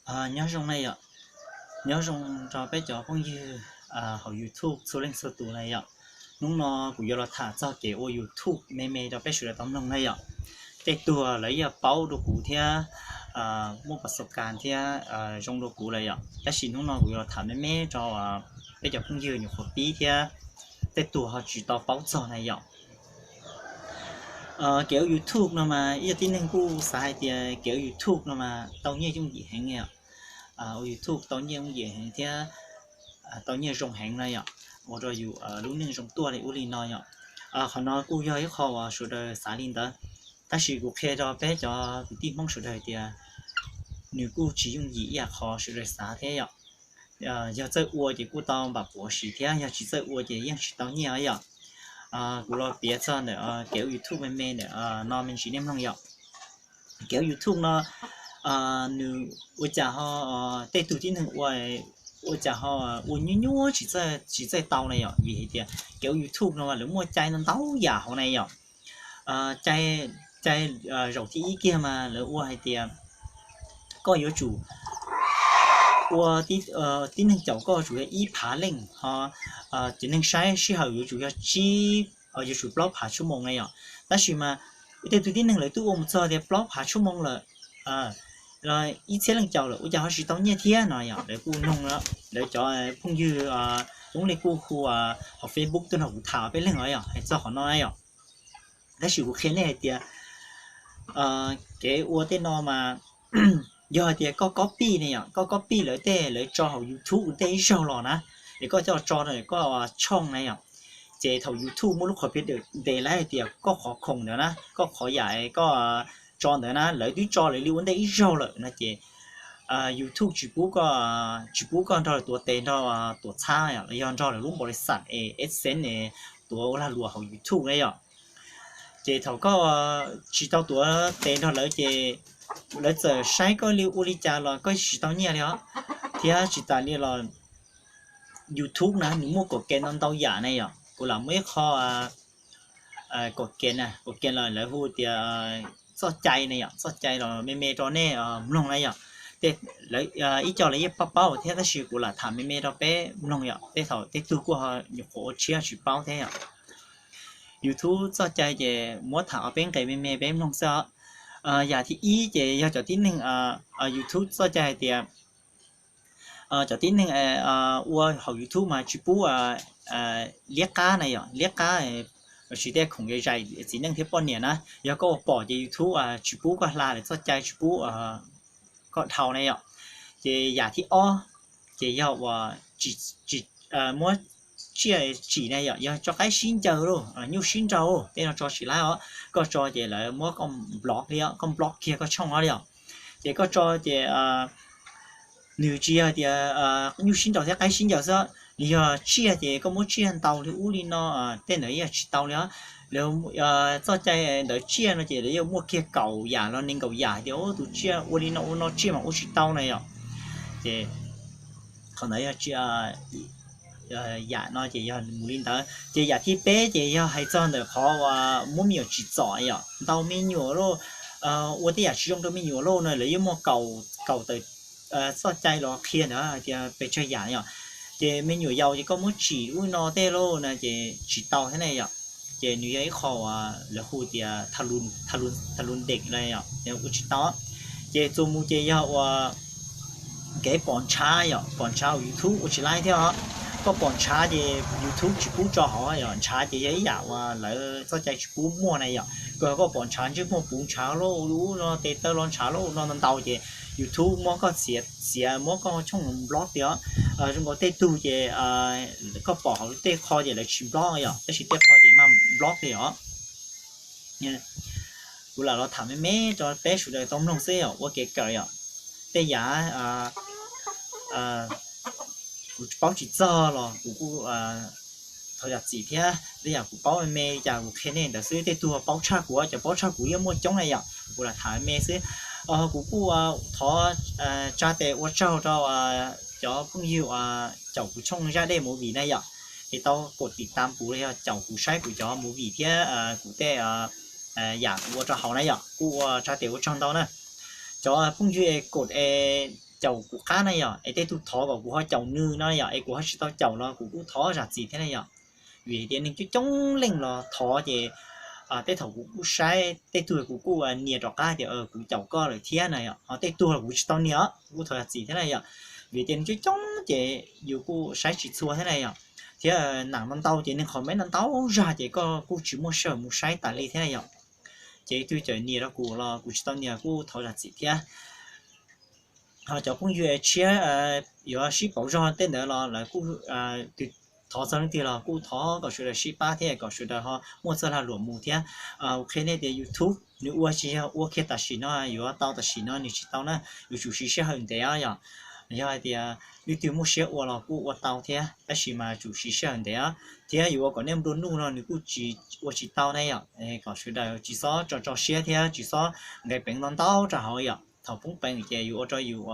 Nyob zoo na yom, nyob zoo rau peb cov phooj ywg hauv YouTube txhua leej txhua tus na yom. Hnub no kuv yuav los tham txog kev ua YouTube me me rau peb sawv daws tau mloog na yom. Tej tug lawv yeej paub dua kuv thiab muaj pas xov kas thiab zoo dua kuv lawm yom, tab sis hnub no kuv yuav los tham me me rau peb cov phooj ywg nyuam qhuav pib thiab tej tug ho tsis tau paub txog na yom. Kev ua YouTube no mas ib co tib neeg kuj xav hais tias kev ua YouTube no mas tau nyiaj yooj yim heev yom. Ua YouTube tau nyiaj yooj yim heev thiab tau nyiaj zoo heev na yom, ua rau yus lub neej zoo tuaj li ub li no yom. Qhov no kuj yog ib qho uas sawv daws xav li ntawd, tab sis kuv qhia rau peb cov kwv tij Hmoob sawv daws tias nws kuj tsis yooj yim ib yam qhov sawv daws xav thiab yom. Yog txawj ua ces kuj tau npam puav siv thiab, yog tsis txawj ua ces yeej tsis tau nyiaj yom. Kuv los piav txog ntawm kev ua YouTube me me ntawm no me ntsis nej mloog yom. Kev ua YouTube no nws ua cas ho tej tug tib neeg ua, ua cas ho ua nyuaj nyuaj tsis txawj tau na yom, vim hais tias kev ua YouTube no lawv muaj cai ntau ntau yam hauv na yom. Cai, cai zaum thib ib kiag mas lawv ua hais tias koj yuav tsum ua, tib neeg caum koj yuav tsum yog ib phav leej ho cov neeg saib sij hawm yuav tsum yog tsib, yuav tsum plaub phav tshuaj moos na yom. Tab sis mas tej tug tib neeg lawv twb ua mus txog tias plaub phav tshuaj moos lawm, ib txhiab leej caum lawm ua cas ho tsis tau nyiaj thiab no yom. Lawv kuj noog, lawv cov phooj ywg coob leej kuj hu hauv Facebook tuaj nrog kuv tham peb leeg os yom, hais txog qhov no na yom. Tab sis kuv qhia nej hais tias kev ua tej no mas yog hais tias koj copy ne yom, koj copy lawv tej lawv tso hauv YouTube tej ib zaug los na, es koj coj tso rau koj tshooj na yom, ces thaum YouTube muaj lub qhov phiaj ntes lawv hais tias koj qhov khoom ntawd na, koj qhov yam koj tso ntawd na lawv twb tso lawv li ua ntej ib zaug lawm no ces YouTube tsis pub koj, tsis pub koj nrog lawv tuav tes nrog tuam txhab los yog nrog lawv lub npaum li xam es AdSense es tuav ua lag luam hauv YouTube na yom. Ces thaum koj tsis tau tuav tes nrog lawv ces lawv txawm saib koj li ua li cas los koj tsis tau nyiaj li os. Thiab tsis tas li los YouTube na nws muaj kom kev ntau ntau yam na yom. Kuv lam muaj ib qho kom kev, kom kev los lawv hu tias txoj cai na yom, txoj cai los me me rau nej mloog na yom. Ib co lawv yeej paub paub thiab tab sis kuv lam tham me me rau peb mloog yom, tej thaum tej tug kuj nyuam qhuav ua tshiab tsis paub thiab yom. YouTube txoj cai ces muab tham ob peb nqe me me peb mloog xwb os. Yam thib ib ces yog cov tib neeg, YouTube txoj cai hais tias cov tib neeg ua hauv YouTube mas tsis pub liab qab na yom, liab qab los sis tej khoom zais txiv neej thiab poj niam na, yog koj ua pom ces YouTube tsis pub koj hla lawv txoj cai, tsis pub koj dhau na yom. Ces yam thib ob ces yog uas tsis, muab tsiaj tsim na yom, yog tso qaib sib ncaws lauj, nyuj sib nraus, tej no tso tsis laib os. Koj tso ces lawv muab koj block li os, koj block kiag koj tshooj os li os. Ces koj tso ces nws tsis yog tias nyuj sib nraus thiab qaib sib ncaws xwb, nws yog tsiaj ces koj muab tsiaj ntaus li ub li no, tej ntawd yeej tsis tau li os. Lawv txoj cai ntawd tsiaj no ces lawv yeej muaj kiag kaum yam los nees nkaum yam hais tias tus tsiaj ua li no ua no tsiaj mas ua tsis tau na yom. Ces qhov ntawd yog yam no ces yog mus li ntawd. Ces yam thib peb ces yog hais txog ntawm qhov uas muab me nyuam tsim txom yom, ntaus me nyuam lauj, ua tej yam tsis zoo rau me nyuam lauj no lawv yeej muaj kaum, kaum tawm txoj cai los qhia ntawd hais tias pes tsawg yam yom. Ces me nyuam yaus ces koj muab tsim ub no tej lauj no ces tsis tau thiab ne yom. Ces nws yog ib qho uas lawv hu tias tha lu ntes na yom, ua tsis tau. Ces txuas mus ces yog uas kev pom ntshav yom, pom ntshav hauv YouTube ua tsis laib thiab os. Koj pom ntshav ces YouTube tsis pub tso hauv yom, ntshav ces yog ib yam uas lawv txoj cai tsis pub muaj na yom. Koj, koj pom ntshav ntsej muag puv ntshav lauj, ub no tes taw los ntshav lauj no ntau ntau ces YouTube muab koj txiav, txiav muab koj tshooj block tiag os. Zoo nkaus tej tug ces koj pom hauv tej qho ces lawv tsis block yom, tab sis tej qho ces mag block tiag os. Kuv lam los tham me me rau peb sawv daws tau mloog xwb yom, ua kev kawm yom. Tej yam kuv paub tsis txog los kuv kuj thov zam txim thiab, tej yam kuv paub me me cas kuv qhia nej ntawd xwb. Tej tug paub tshaj kuv, cov paub tshaj kuv yeej muaj coob na yom, kuv lam tham me me xwb. Kuv kuj thov tsa tes ua tsaug rau cov phooj ywg uas caum kuv tshooj Zaj Dej Movie na yom, es tau kos tim tas kuv los yog caum kuv saib kuv cov movie thiab kuv tej yam kuv ua rau hauv na yom, kuj ua tsa tes ua tsaug ntau na. Cov phooj ywg es kos es caum kuv qab na yom, es tej tug thov kom kuv ho caum nws no yom, es kuv ho tsis tau caum los kuv kuj thov zam txim thiab na yom. Vim tias neeg coob coob leej los thov ces tej thaum kuv kuj saib, tej tug kuv kuj nias rov qab tias kuv caum koj lawm thiab na yom, ho tej tug los kuv tsis tau nias os, kuv kuj thov zam txim thiab na yom. Vim tias neeg coob coob ces yus kuj saib tsis txhua thiab na yom, thiab nam no ntau ces neeg qhov meb no ntau zog ces koj kuj tsis muaj sij hawm mus saib tas li thiab na yom. Ces twb cov nias rau kuv los kuv tsis tau nias kuj thov zam txim thiab. Ho cov phooj ywg tshiab yuav sib pauv zog tej ntawd los lawv kuj, thov txog leej twg los kuj thov kom sawv daws sib pab thiab kom sawv daws ho muaj txoj lag luam mus thiab. Kuv qhia nej tias YouTube nws ua tsis yog ua kiag tam sim no yuav tau tam sim no, nws tsis tau na, yuav tsum siv sij hawm ntev os yom. Yog hais tias leej twg muaj siab ua los kuj ua tau thiab, tab sis mas tsum siv sij hawm ntev os. Thiab yuav ua kom nej nplua nuj no nws kuj tsis ua tsis tau na yom. Kom sawv daws tsis txhob tso tso siab thiab tsis txhob nqis peev ntau ntau rau hauv yom. Thaum poob peev ces yuav ua rau yus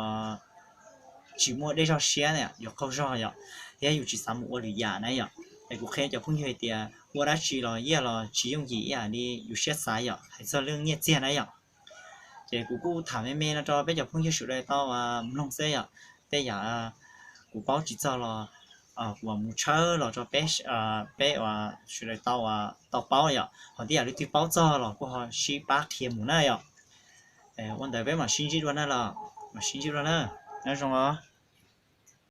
tsis muaj dej zog siab na, yuav qaug zog yom, thiab yus tsis xav mus ua lwm yam na yom. Es kuv qhia cov phooj ywg hais tias ua dab tsi los yeej los tsis yooj yim ib yam li yus siab xav yom, hais txog lub nyiaj txiag na yom. Ces kuv kuj tham me me no rau peb cov phooj ywg sawv daws tau mloog xwb yom. Tej yam kuv paub tsis txog los kuv mus tshawb los rau peb, peb sawv daws tau, tau paub yom. Ho tej yam leej twg paub txog los kuj ho sib pab qhia mus na yom. Ua ntawd peb mam sib ntsib dua na los, mam sib ntsib dua na. Nyob zoo os.